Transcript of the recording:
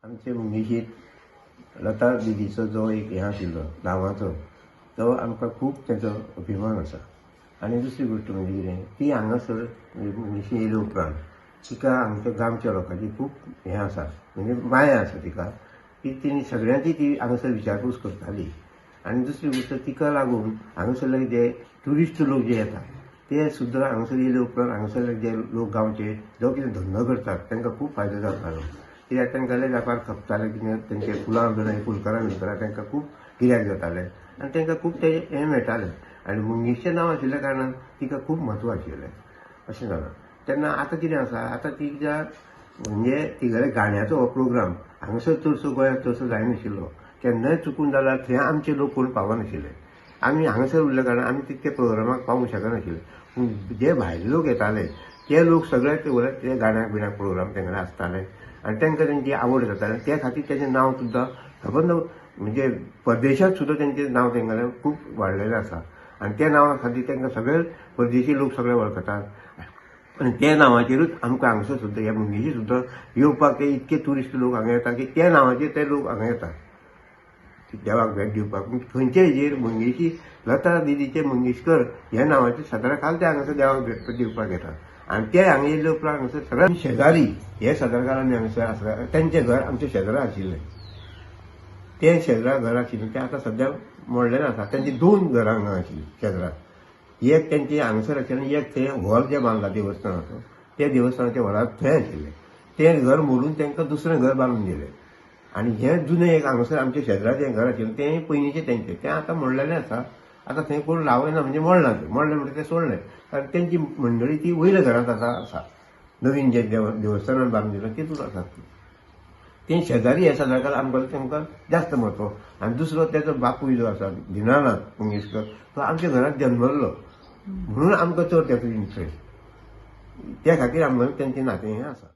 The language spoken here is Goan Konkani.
आमचे मंगेशीत लता दिदीचो जो एक हें आशिल्लो नांवाचो, तो आमकां खूब तेजो अभिमान आसा. आनी दुसरी गोश्ट म्हणजे कितें, ती हांगासर मंगेशी येयले उपरांत तिका आमच्या गांवच्या लोकांची खूब हें आसा, म्हणजे माया आसा तिका, की तिणी सगळ्यांची ती हांगासर विचारपूस करताली. आनी दुसरी गोश्ट, तिका लागून हांगासरले जे ट्युरिस्ट लोक जे येता ते सुद्दां हांगासर येयले उपरांत हांगासरले जे लोक गांवचे जो कितें धंदो करतात तांकां खूब फायदो जातालो. कित्याक तांकां व्यापार खपताले, कितें तेंचे फुलां बिलां फुलकारां बिलकारां तांकां खूब गिरायक जातालें आनी तांकां खूब तें हें मेळटालें. आनी मंगेशीचें नांव आशिल्ल्या कारणान तिका खूब म्हत्व आशिल्लें अशें जालां. तेन्ना आतां कितें आसा, आतां तिच्या म्हणजे तिगेल्या गाण्याचो हो प्रोग्राम हांगासर चडसो गोंयांत चडसो जायनाशिल्लो. केन्नाय चुकून जाल्यार थंय आमचे लोक कोण पावनाशिल्ले. आमी हांगासर उरल्या कारणान आमी तितके प्रोग्रामाक पावूंक शकनाशिल्ले. पूण जे भायले लोक येताले ते लोक सगळे ते गाण्याक बिण्याक प्रोग्राम तेंगेले आसताले आनी तांकां तेंची आवड जाताली. त्या खातीर तेजें नांव सुद्दां सबंद म्हणजे परदेशांत सुद्दां तेंचें नांव तेंगेलें खूब वाडलेलें आसा. आनी त्या नांवा खातीर तांकां सगळे परदेशी लोक सगळे वळखतात. आनी त्या नांवाचेरूच आमकां हांगासर सुद्दां ह्या मंगेशी सुद्दां येवपाक ते इतके ट्युरिस्ट लोक हांगा येता की त्या नांवाचेर ते लोक हांगा येतात देवाक भेट दिवपाक. खंयचे हेजेर मंगेशी लता दिदीचे मंगेशकर ह्या नांवाचे सदरा खाल ते हांगासर देवाक भेट दिवपाक येतात. आनी ते हांगा येयले उपरांत हांगासर सगळे शेजारी हे सदरकार आमी हांगासर आसा, तेंचें घर आमच्या शेजरा आशिल्लें, तें शेजरा घर आशिल्लें तें आतां सद्या मोडलेलें आसा. तेंची दोन घरां हांगा आशिल्लीं शेजरा, एक तेंचे हांगासर आशिल्लें, एक थंय हॉल जें बांदला देवस्थानाचो, त्या देवस्थानाच्या हॉलार थंय आशिल्लें. तें घर मोडून तांकां दुसरें घर बांदून दिलें. आनी हें जुनें एक हांगासर आमच्या शेजरा जें घर आशिल्लें तें पयलींचें तेंचें, तें आतां मोडलेलें आसा. आतां थंय कोण रावना, म्हणजे मोडलां तें, मोडलें म्हणजे तें सोडलें, कारण तेंची मंडळी ती वयल्या घरांत आतां आसा, नवीन जें देवस्थानान बांदून दिलां तितूंत आसात ती. तें शेजारी हे सदांकाळ आमकां तांकां जास्त म्हत्व. आनी दुसरो तेजो बापूय जो आसा दिनानाथ मंगेशकर, तो आमच्या घरांत जन्मल्लो म्हणून आमकां चड तेजो इंट्रस्ट, त्या खातीर आमकां तेंचें नातें हें आसा.